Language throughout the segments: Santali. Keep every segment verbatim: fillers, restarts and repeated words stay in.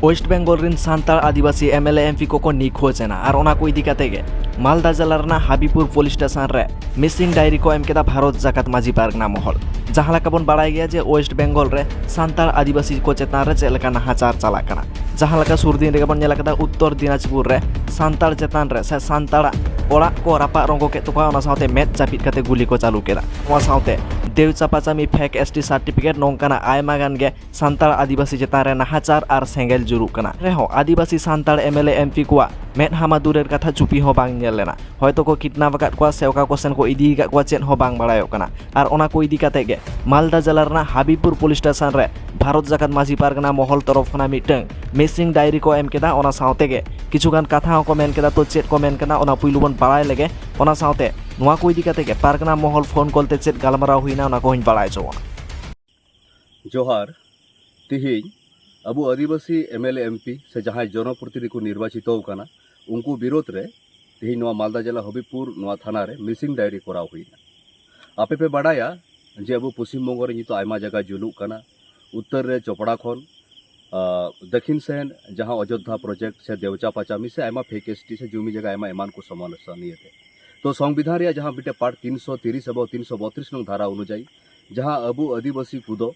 ᱳᱭᱮᱥᱴ ᱵᱮᱝᱜᱚᱞ ᱨᱤᱱ Santal Adivasi M L A M P ᱠᱚᱠᱚ ᱱᱤᱠᱷᱳᱡᱽ ᱮᱱᱟ ᱟᱨ ᱚᱱᱟ ᱠᱚ ᱤᱫᱤ ᱠᱟᱛᱮ ᱜᱮ ᱢᱟᱞᱫᱟ ᱡᱮᱞᱟ ᱨᱮᱱᱟᱜ ᱦᱟᱵᱤᱯᱩᱨ ᱯᱩᱞᱤᱥ ᱥᱴᱮᱥᱚᱱ ᱨᱮ ᱢᱤᱥᱤᱝ ᱰᱟᱭᱨᱤ ᱠᱚ ᱮᱢ ᱠᱮᱫᱟ ᱵᱷᱟᱨᱚᱛ ᱡᱟᱠᱟᱛ ᱢᱟᱹᱡᱷᱤ ᱯᱟᱨᱜᱟᱱᱟ ᱢᱚᱦᱚᱞ᱾ ᱡᱟᱦᱟᱸ ᱞᱮᱠᱟ ᱵᱚᱱ ᱵᱟᱲᱟᱭ ᱜᱮᱭᱟ ᱡᱮ ᱳᱭᱮᱥᱴ ᱵᱮᱝᱜᱚᱞ ᱨᱮ ᱥᱟᱱᱛᱟᱲ ᱟᱹᱫᱤᱵᱟᱹᱥᱤ ᱠᱚ ᱪᱮᱛᱟᱱ ᱨᱮ ᱪᱮᱫ ᱞᱮᱠᱟ ᱱᱟᱦᱟᱪᱟᱨ ᱪᱟᱞᱟᱜ ᱠᱟᱱᱟ᱾ ᱡᱟᱦᱟᱸ ᱞᱮᱠᱟ ᱥᱩᱨ ᱫᱤᱱ ᱨᱮᱜᱮ ᱵᱚᱱ ᱧᱮᱞ ᱟᱠᱟᱫᱟ ᱩᱛᱛᱚᱨ ᱫᱤᱱᱟᱡᱽᱯᱩᱨ ᱨᱮ ᱥᱟᱱᱛᱟᱲ ᱪᱮᱛᱟᱱ ᱨᱮ ᱥᱮ ᱥᱟᱱᱛᱟᱲᱟᱜ ᱚᱲᱟᱜ ᱠᱚ ᱨᱟᱯᱟᱜ ᱨᱚᱝᱜᱚ ᱠᱮᱫ ᱛᱟᱠᱚᱣᱟ, ᱚᱱᱟ ᱥᱟᱶᱛᱮ ᱢᱮᱫ ᱡᱟᱹᱯᱤᱫ ᱠᱟᱛᱮ ᱜᱩᱞᱤ ᱠᱚ ᱪᱟᱹᱞᱩ ᱠᱮᱫᱟ᱾ ᱱᱚᱣᱟ ᱥᱟᱶᱛᱮ ᱫᱮᱣ ᱪᱟᱯᱟᱪᱟᱢᱤ, ᱯᱷᱮᱠ ᱮᱥ ᱴᱤ ᱥᱟᱨᱴᱤᱯᱷᱤᱠᱮᱴ, ᱱᱚᱝᱠᱟᱱᱟᱜ ᱟᱭᱢᱟ ᱜᱟᱱ ᱜᱮ ᱥᱟᱱᱛᱟᱲ ᱟᱹᱫᱤᱵᱟᱹᱥᱤ ᱪᱮᱛᱟᱱ ᱨᱮ ᱱᱟᱦᱟᱪᱟᱨ ᱟᱨ ᱥᱮᱸᱜᱮᱞ ᱡᱩᱞᱩᱜ ᱠᱟᱱᱟ᱾ ᱨᱮᱦᱚᱸ Adivasi Santal M L A M P ᱠᱚᱣᱟᱜ ᱢᱮᱫᱦᱟ ᱢᱟ ᱫᱩᱨᱮᱨ ᱠᱟᱛᱷᱟ, ᱪᱩᱯᱤ ᱦᱚᱸ ᱵᱟᱝ ᱧᱮᱞ ᱞᱮᱱᱟ᱾ ᱦᱚᱭᱛᱳ ᱠᱚ ᱠᱤᱰᱱᱟᱯ ᱟᱠᱟᱫ ᱠᱚᱣᱟ ᱥᱮ ᱚᱠᱟ ᱠᱚ ᱥᱮᱱ ᱠᱚ ᱤᱫᱤ ᱟᱠᱟᱫ ᱠᱚᱣᱟ, ᱪᱮᱫ ᱦᱚᱸ ᱵᱟᱝ ᱵᱟᱲᱟᱭᱚᱜ ᱠᱟᱱᱟ᱾ ᱟᱨ ᱚᱱᱟ ᱠᱚ ᱤᱫᱤ ᱠᱟᱛᱮ ᱜᱮ ᱢᱟᱞᱫᱟ ᱡᱮᱞᱟ ᱨᱮᱱᱟᱜ ᱦᱟᱵᱤᱵᱯᱩᱨ ᱯᱩᱞᱤᱥ ᱥᱴᱮᱥᱚᱱ ᱨᱮ ᱵᱷᱟᱨᱚᱛ ᱡᱟᱠᱟᱛ ᱢᱟᱹᱡᱷᱤ ᱯᱟᱨᱜᱟᱱᱟ ᱢᱚᱦᱚᱞ ᱛᱚᱨᱚᱯ ᱠᱷᱚᱱᱟᱜ ᱢᱤᱫᱴᱟᱝ ᱢᱤᱥᱤᱝ ᱰᱟᱭᱨᱤ ᱠᱚ ᱮᱢ ᱠᱮᱫᱟ᱾ ᱚᱱᱟ ᱥᱟᱶᱛᱮ ᱜᱮ ᱠᱤᱪᱷᱩ ᱜᱟᱱ ᱠᱟᱛᱷᱟ ᱦᱚᱸᱠᱚ ᱢᱮᱱ ᱠᱮᱫᱟ᱾ ᱛᱚ ᱪᱮᱫ ᱠᱚ ᱢᱮᱱ ᱠᱮᱫᱟ, ᱚᱱᱟ ᱯᱩᱭᱞᱩ ᱵᱚᱱ ᱵᱟᱲᱟᱭ ᱞᱮᱜᱮ᱾ ᱚᱱᱟ ᱥᱟᱶᱛᱮ ᱱᱚᱣᱟ ᱠᱚ ᱤᱫᱤ ᱠᱟᱛᱮ ᱜᱮ ᱯᱟᱨᱜᱟᱱᱟ ᱢᱚᱦᱚᱞ ᱯᱷᱳᱱ ᱠᱚᱞ ᱛᱮ ᱪᱮᱫ ᱜᱟᱞᱢᱟᱨᱟᱣ ᱦᱩᱭᱱᱟ, ᱚᱱᱟ ᱠᱚᱦᱚᱸᱧ ᱵᱟᱲᱟᱭ ᱦᱚᱪᱚᱣᱟ᱾ ᱡᱚᱦᱟᱨ᱾ ᱛᱤᱦᱤᱧ ᱟᱵᱚ ᱟᱹᱫᱤᱵᱟᱹᱥᱤ M L A M P ᱥᱮ ᱡᱟᱦᱟᱸᱭ ᱡᱚᱱᱚᱯᱨᱚᱛᱤᱱᱤᱫᱷᱤ ᱠᱚ ᱱᱤᱨᱵᱟᱪᱤᱛᱚ ᱟᱠᱟᱱᱟ, ᱩᱱᱠᱩ ᱵᱤᱨᱳᱫᱷ ᱨᱮ ᱛᱤᱦᱤᱧ ᱱᱚᱣᱟ ᱢᱟᱞᱫᱟ ᱡᱮᱞᱟ ᱦᱚᱵᱤᱵᱽᱯᱩᱨ ᱱᱚᱣᱟ ᱛᱷᱟᱱᱟ ᱨᱮ ᱢᱤᱥᱤᱝ ᱰᱟᱭᱨᱤ ᱠᱚᱨᱟᱣ ᱦᱩᱭᱱᱟ᱾ ᱟᱯᱮ ᱯᱮ ᱵᱟᱰᱟᱭᱟ ᱡᱮ ᱟᱵᱚ ᱯᱚᱥᱪᱤᱢ ᱵᱚᱝᱜᱚ ᱨᱮ ᱱᱤᱛᱚᱜ ᱟᱭᱢᱟ ᱡᱟᱭᱜᱟ ᱡᱩᱞᱩᱜ ᱠᱟᱱᱟ᱾ ᱩᱛᱛᱚᱨ ᱨᱮ ᱪᱚᱯᱲᱟ ᱠᱷᱚᱱ, ᱟᱸ, ᱫᱟᱹᱠᱷᱤᱱ ᱥᱮᱱ ᱡᱟᱦᱟᱸ ᱚᱡᱳᱫᱽᱫᱷᱟ ᱯᱨᱚᱡᱮᱠᱴ ᱥᱮ ᱫᱮᱣᱪᱟ ᱯᱟᱪᱟᱢᱤ ᱥᱮ ᱟᱭᱢᱟ ᱯᱷᱮᱠ ᱮᱥ ᱴᱤ ᱥᱮ ᱡᱩᱢᱤ ᱡᱟᱭᱜᱟ ᱟᱭᱢᱟ ᱮᱢᱟᱱ ᱠᱚ ᱥᱚᱢᱚᱥᱥᱟ ᱱᱤᱭᱮᱛᱮ᱾ ᱛᱚ ᱥᱚᱝᱵᱤᱫᱷᱟᱱ ᱨᱮᱭᱟᱜ ᱡᱟᱦᱟᱸ ᱢᱤᱫᱴᱮᱱ ᱯᱟᱨᱴ ᱛᱤᱱᱥᱚ ᱛᱤᱨᱤᱥ ᱮᱵᱚᱝ ᱛᱤᱱᱥᱚ ᱵᱚᱛᱨᱤᱥ ᱱᱚᱝ ᱫᱷᱟᱨᱟ ᱚᱱᱩᱡᱟᱭᱤ ᱡᱟᱦᱟᱸ ᱟᱵᱚ ᱟᱹᱫᱤᱵᱟᱹᱥᱤ ᱠᱚᱫᱚ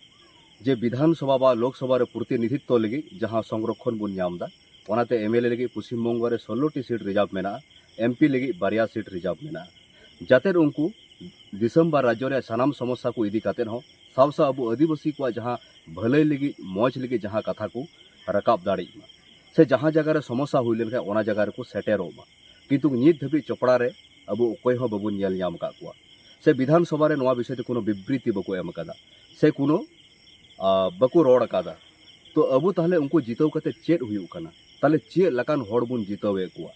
ᱡᱮ ᱵᱤᱫᱷᱟᱱ ᱥᱚᱵᱷᱟ ᱵᱟ ᱞᱳᱠ ᱥᱚᱵᱷᱟ ᱨᱮ ᱯᱨᱚᱛᱤᱱᱤᱫᱷᱤᱛᱛᱚ ᱞᱟᱹᱜᱤᱫ ᱡᱟᱦᱟᱸ ᱥᱚᱝᱨᱚᱠᱷᱚᱱ ᱵᱚᱱ ᱧᱟᱢ ᱮᱫᱟ, ᱚᱱᱟᱛᱮ ᱮᱢ ᱮᱞ ᱮ ᱞᱟᱹᱜᱤᱫ ᱯᱚᱥᱪᱤᱢ ᱵᱚᱝᱜᱚ ᱨᱮ ᱥᱳᱞᱞᱳ ᱴᱤ ᱥᱤᱴ ᱨᱤᱡᱟᱨᱵᱷ ᱢᱮᱱᱟᱜᱼᱟ, ᱮᱢ ᱯᱤ ᱞᱟᱹᱜᱤᱫ ᱵᱟᱨᱭᱟ ᱥᱤᱴ ᱨᱤᱡᱟᱨᱵᱷ ᱢᱮᱱᱟᱜᱼᱟ᱾ ᱡᱟᱛᱮ ᱩᱱᱠᱩ ᱫᱤᱥᱚᱢ ᱵᱟ ᱨᱟᱡᱽᱡᱚ ᱨᱮᱭᱟᱜ ᱥᱟᱱᱟᱢ ᱥᱚᱢᱚᱥᱥᱟ ᱠᱚ ᱤᱫᱤ ᱠᱟᱛᱮ ᱦᱚᱸ ᱥᱟᱶ ᱥᱟᱶ ᱟᱵᱚ ᱟᱹᱫᱤᱵᱟᱹᱥᱤ ᱠᱚᱣᱟᱜ ᱡᱟᱦᱟᱸ ᱵᱷᱟᱹᱞᱟᱹᱭ ᱞᱟᱹᱜᱤᱫ, ᱢᱚᱡᱽ ᱞᱟᱹᱜᱤᱫ ᱡᱟᱦᱟᱸ ᱠᱟᱛᱷᱟ ᱠᱚ ᱨᱟᱠᱟᱵ ᱫᱟᱲᱮᱭᱟᱜ ᱢᱟ, ᱥᱮ ᱡᱟᱦᱟᱸ ᱡᱟᱭᱜᱟ ᱨᱮ ᱥᱚᱢᱚᱥᱥᱟ ᱦᱩᱭ ᱞᱮᱱᱠᱷᱟᱱ ᱚᱱᱟ ᱡᱟᱭᱜᱟ ᱨᱮᱠᱚ ᱥᱮᱴᱮᱨᱚᱜ ᱢᱟ᱾ ᱠᱤᱱᱛᱩ ᱱᱤᱛ ᱫᱷᱟᱹᱵᱤᱡ ᱪᱚᱯᱲᱟ ᱨᱮ ᱟᱵᱚ ᱚᱠᱚᱭ ᱦᱚᱸ ᱵᱟᱵᱚᱱ ᱧᱮᱞ ᱧᱟᱢ ᱟᱠᱟᱫ ᱠᱚᱣᱟ, ᱥᱮ ᱵᱤᱫᱷᱟᱱ ᱥᱚᱵᱷᱟ ᱨᱮ ᱱᱚᱣᱟ ᱵᱤᱥᱚᱭ ᱛᱮ ᱠᱳᱱᱳ ᱵᱤᱵᱨᱤᱛᱤ ᱵᱟᱠᱚ ᱮᱢ ᱟᱠᱟᱫᱟ, ᱥᱮ ᱠᱳᱱᱳ, ᱟ, ᱵᱟᱠᱚ ᱨᱚᱲ ᱟᱠᱟᱫᱟ᱾ ᱛᱚ ᱟᱵᱚ ᱛᱟᱦᱞᱮ ᱩᱱᱠᱩ ᱡᱤᱛᱟᱹᱣ ᱠᱟᱛᱮ ᱪᱮᱫ ᱦᱩᱭᱩᱜ ᱠᱟᱱᱟ? ᱛᱟᱦᱞᱮ ᱪᱮᱫ ᱞᱮᱠᱟᱱ ᱦᱚᱲ ᱵᱚᱱ ᱡᱤᱛᱟᱹᱣᱮᱫ ᱠᱚᱣᱟ?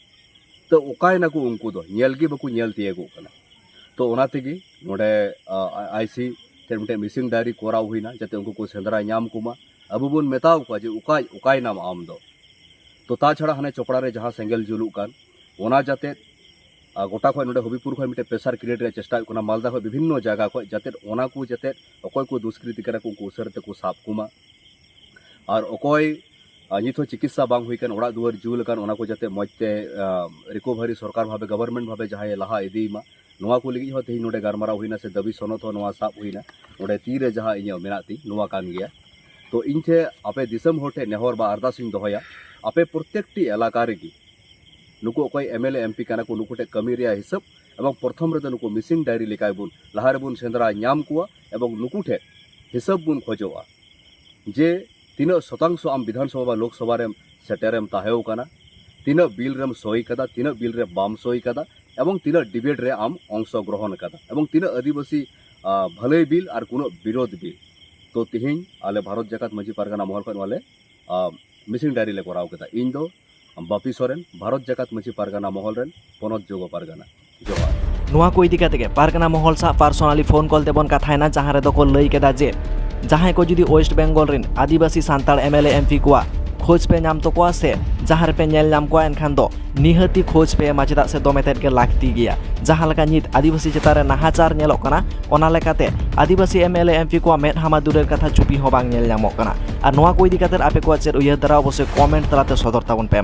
ᱛᱚ ᱚᱠᱟᱭ ᱱᱟᱠᱚ ᱩᱱᱠᱩ ᱫᱚ? ᱧᱮᱞ ᱜᱮ ᱵᱟᱠᱚ ᱧᱮᱞ ᱛᱤᱭᱳᱜᱚᱜ ᱠᱟᱱᱟ᱾ ᱛᱚ ᱚᱱᱟ ᱛᱮᱜᱮ ᱱᱚᱰᱮ, ᱟ, ᱟᱭ ᱥᱤ ᱴᱷᱮᱱ ᱢᱤᱫᱴᱮᱱ ᱢᱤᱥᱤᱝ ᱰᱟᱭᱨᱤ ᱠᱚᱨᱟᱣ ᱦᱩᱭᱱᱟ, ᱡᱟᱛᱮ ᱩᱱᱠᱩ ᱠᱚ ᱥᱮᱸᱫᱽᱨᱟ ᱧᱟᱢ ᱠᱚᱢᱟ᱾ ᱟᱵᱚ ᱵᱚᱱ ᱢᱮᱛᱟᱣ ᱠᱚᱣᱟ ᱡᱮ ᱚᱠᱟᱭ, ᱚᱠᱟᱭ ᱱᱟᱢ ᱟᱢ ᱫᱚ? ᱛᱚ ᱛᱟᱪᱷᱟᱲᱟ ᱦᱟᱱᱮ ᱪᱚᱯᱲᱟ ᱨᱮ ᱡᱟᱦᱟᱸ ᱥᱮᱸᱜᱮᱞ ᱡᱩᱞᱩᱜ ᱠᱟᱱ, ᱚᱱᱟ ᱡᱟᱛᱮ, ᱟ, ᱜᱚᱴᱟ ᱠᱷᱚᱱ ᱱᱚᱰᱮ ᱦᱚᱵᱤᱯᱩᱨ ᱠᱷᱚᱱ ᱢᱤᱫᱴᱮᱱ ᱯᱨᱮᱥᱟᱨ ᱠᱨᱤᱭᱮᱴ ᱨᱮᱭᱟᱜ ᱪᱮᱥᱴᱟ ᱦᱩᱭᱩᱜ ᱠᱟᱱᱟ, ᱢᱟᱞᱫᱟ ᱠᱷᱚᱱ ᱵᱤᱵᱷᱤᱱᱱᱚ ᱡᱟᱭᱜᱟ ᱠᱷᱚᱱ, ᱡᱟᱛᱮ ᱚᱱᱟ ᱠᱚ ᱡᱟᱛᱮ ᱚᱠᱚᱭ ᱠᱚ ᱫᱩᱥᱠᱨᱤᱛᱤ ᱠᱟᱱᱟ ᱠᱚ ᱩᱱᱠᱩ ᱩᱥᱟᱹᱨᱟ ᱛᱮᱠᱚ ᱥᱟᱵ ᱠᱚᱢᱟ᱾ ᱟᱨ ᱚᱠᱚᱭ ᱟᱨ ᱱᱤᱛ ᱦᱚᱸ ᱪᱤᱠᱤᱛᱥᱟ ᱵᱟᱝ ᱦᱩᱭ ᱠᱟᱱ, ᱚᱲᱟᱜ ᱫᱩᱣᱟᱹᱨ ᱡᱩᱞ ᱟᱠᱟᱱ, ᱚᱱᱟ ᱠᱚ ᱡᱟᱛᱮ ᱢᱚᱡᱽ ᱛᱮ ᱨᱤᱠᱳᱵᱷᱟᱨᱤ ᱥᱚᱨᱠᱟᱨ ᱵᱷᱟᱵᱮ, ᱜᱚᱵᱷᱚᱨᱱᱢᱮᱱᱴ ᱵᱷᱟᱵᱮ ᱡᱟᱦᱟᱸᱭ ᱞᱟᱦᱟ ᱤᱫᱤᱭ ᱢᱟ, ᱱᱚᱣᱟ ᱠᱚ ᱞᱟᱹᱜᱤᱫ ᱦᱚᱸ ᱛᱮᱦᱮᱧ ᱱᱚᱰᱮ ᱜᱟᱞᱢᱟᱨᱟᱣ ᱦᱩᱭᱱᱟ ᱥᱮ ᱫᱟᱹᱵᱤ ᱥᱚᱱᱚᱫ ᱦᱚᱸ ᱱᱚᱣᱟ ᱥᱟᱵ ᱦᱩᱭᱱᱟ᱾ ᱱᱚᱰᱮ ᱛᱤᱨᱮ ᱡᱟᱦᱟᱸ ᱤᱧᱟᱹᱜ ᱢᱮᱱᱟᱜ ᱛᱤᱧ, ᱱᱚᱣᱟ ᱠᱟᱱ ᱜᱮᱭᱟ᱾ ᱛᱚ ᱤᱧ ᱴᱷᱮᱱ ᱟᱯᱮ ᱫᱤᱥᱚᱢ ᱦᱚᱲ ᱴᱷᱮᱱ ᱱᱮᱦᱚᱨ ᱵᱟ ᱟᱨᱫᱟᱥ ᱤᱧ ᱫᱚᱦᱚᱭᱟ, ᱟᱯᱮ ᱯᱨᱚᱛᱮᱠᱴᱤ ᱮᱞᱟᱠᱟ ᱨᱮᱜᱮ ᱱᱩᱠᱩ ᱚᱠᱚᱭ ᱮᱢ ᱮᱞ ᱮ, ᱮᱢ ᱯᱤ ᱠᱟᱱᱟ ᱠᱚ, ᱱᱩᱠᱩ ᱴᱷᱮᱱ ᱠᱟᱹᱢᱤ ᱨᱮᱭᱟᱜ ᱦᱤᱥᱟᱹᱵ, ᱮᱵᱚᱝ ᱯᱨᱚᱛᱷᱚᱢ ᱨᱮᱫᱚ ᱱᱩᱠᱩ ᱢᱤᱥᱤᱝ ᱰᱟᱭᱨᱤ ᱞᱮᱠᱟ ᱵᱚᱱ ᱞᱟᱦᱟ ᱨᱮᱵᱚᱱ ᱥᱮᱸᱫᱽᱨᱟ ᱧᱟᱢ ᱠᱚᱣᱟ ᱮᱵᱚᱝ ᱱᱩᱠᱩ ᱴᱷᱮᱱ ᱦᱤᱥᱟᱹᱵ ᱵᱚᱱ ᱠᱷᱚᱡᱚᱜᱼᱟ ᱡᱮ ᱛᱤᱱᱟᱹᱜ ᱥᱚᱛᱟᱝᱥᱚ ᱟᱢ ᱵᱤᱫᱷᱟᱱ ᱥᱚᱵᱷᱟ ᱵᱟ ᱞᱳᱠ ᱥᱚᱵᱷᱟ ᱨᱮᱢ ᱥᱮᱴᱮᱨᱮᱢ ᱛᱟᱦᱮᱸᱣ ᱠᱟᱱᱟ, ᱛᱤᱱᱟᱹᱜ ᱵᱤᱞ ᱨᱮᱢ ᱥᱳᱭ ᱠᱟᱫᱟ, ᱛᱤᱱᱟᱹᱜ ᱵᱤᱞ ᱨᱮ ᱵᱟᱢ ᱥᱳᱭ ᱠᱟᱫᱟ, ᱮᱵᱚᱝ ᱛᱤᱱᱟᱹᱜ ᱰᱤᱵᱮᱴ ᱨᱮ ᱟᱢ ᱚᱝᱥᱚ ᱜᱨᱚᱦᱚᱱ ᱠᱟᱫᱟ, ᱮᱵᱚᱝ ᱛᱤᱱᱟᱹᱜ ᱟᱹᱫᱤᱵᱟᱹᱥᱤ, ᱟ, ᱵᱷᱟᱹᱞᱟᱹᱭ ᱵᱤᱞ ᱟᱨ ᱠᱩᱱᱟᱹᱜ ᱵᱤᱨᱳᱫᱷ ᱵᱤᱞ᱾ ᱛᱚ ᱛᱤᱦᱤᱧ ᱟᱞᱮ ᱵᱷᱟᱨᱚᱛ ᱡᱟᱠᱟᱛ ᱢᱟᱹᱡᱷᱤ ᱯᱟᱨᱜᱟᱱᱟ ᱢᱚᱦᱚᱞ ᱠᱷᱚᱱ ᱱᱚᱣᱟ ᱞᱮ, ᱟ, ᱢᱤᱥᱤᱝ ᱰᱟᱭᱨᱤ ᱞᱮ ᱠᱚᱨᱟᱣ ᱠᱮᱫᱟ᱾ ᱤᱧ ᱫᱚ ᱵᱟᱯᱤ ᱥᱚᱨᱮᱱ, ᱵᱷᱟᱨᱚᱛ ᱡᱟᱠᱟᱛ ᱢᱟᱹᱡᱷᱤ ᱯᱟᱨᱜᱟᱱᱟ ᱢᱚᱦᱚᱞ ᱨᱮᱱ ᱯᱚᱱᱚᱛ ᱡᱳᱜᱚ ᱯᱟᱨᱜᱟᱱᱟ᱾ ᱡᱚᱦᱟᱨ᱾ ᱱᱚᱣᱟ ᱠᱚ ᱤᱫᱤ ᱠᱟᱛᱮ ᱜᱮ ᱯᱟᱨᱜᱟᱱᱟ ᱢᱚᱦᱚᱞ ᱥᱟᱶ ᱯᱟᱨᱥᱚᱱᱟᱞᱤ ᱯᱷᱳᱱ ᱠᱚᱞ ᱛᱮᱵᱚᱱ ᱠᱟᱛᱷᱟᱭᱮᱱᱟ, ᱡᱟᱦᱟᱸ ᱨᱮᱫᱚ ᱠᱚ ᱞᱟᱹᱭ ᱠᱮᱫᱟ ᱡᱮ ᱡᱟᱦᱟᱸᱭ ᱠᱚ ᱡᱩᱫᱤ ᱳᱭᱮᱥᱴ ᱵᱮᱝᱜᱚᱞ ᱨᱮᱱ Adivasi Santal M L A M P ᱠᱚᱣᱟᱜ ᱠᱷᱳᱡᱽ ᱯᱮ ᱧᱟᱢ ᱛᱟᱠᱚᱣᱟ ᱥᱮ ᱡᱟᱦᱟᱸ ᱨᱮᱯᱮ ᱧᱮᱞ ᱧᱟᱢ ᱠᱚᱣᱟ, ᱮᱱᱠᱷᱟᱱ ᱫᱚ ᱱᱤᱦᱟᱹᱛᱤ ᱠᱷᱳᱡᱽ ᱯᱮ ᱮᱢᱟ, ᱪᱮᱫᱟᱜ ᱥᱮ ᱫᱚᱢᱮ ᱛᱮᱫ ᱜᱮ ᱞᱟᱹᱠᱛᱤ ᱜᱮᱭᱟ᱾ ᱡᱟᱦᱟᱸ ᱞᱮᱠᱟ ᱱᱤᱛ ᱟᱹᱫᱤᱵᱟᱹᱥᱤ ᱪᱮᱛᱟᱱ ᱨᱮ ᱱᱟᱦᱟᱪᱟᱨ ᱧᱮᱞᱚᱜ ᱠᱟᱱᱟ, ᱚᱱᱟ ᱞᱮᱠᱟᱛᱮ ᱟᱹᱫᱤᱵᱟᱹᱥᱤ M L A M P ᱠᱚᱣᱟᱜ ᱢᱮᱫᱦᱟ ᱢᱟ ᱫᱩᱨᱮᱨ ᱠᱟᱛᱷᱟ, ᱪᱩᱯᱤ ᱦᱚᱸ ᱵᱟᱝ ᱧᱮᱞ ᱧᱟᱢᱚᱜ ᱠᱟᱱᱟ᱾ ᱟᱨ ᱱᱚᱣᱟ ᱠᱚ ᱤᱫᱤ ᱠᱟᱛᱮ ᱟᱯᱮ ᱠᱚᱣᱟᱜ ᱪᱮᱫ ᱩᱭᱦᱟᱹᱨ ᱫᱷᱟᱨᱟ, ᱚᱵᱚᱥᱥᱳᱭ ᱠᱚᱢᱮᱱᱴ ᱛᱟᱞᱟᱛᱮ ᱥᱚᱫᱚᱨ ᱛᱟᱵᱚᱱ ᱯᱮ᱾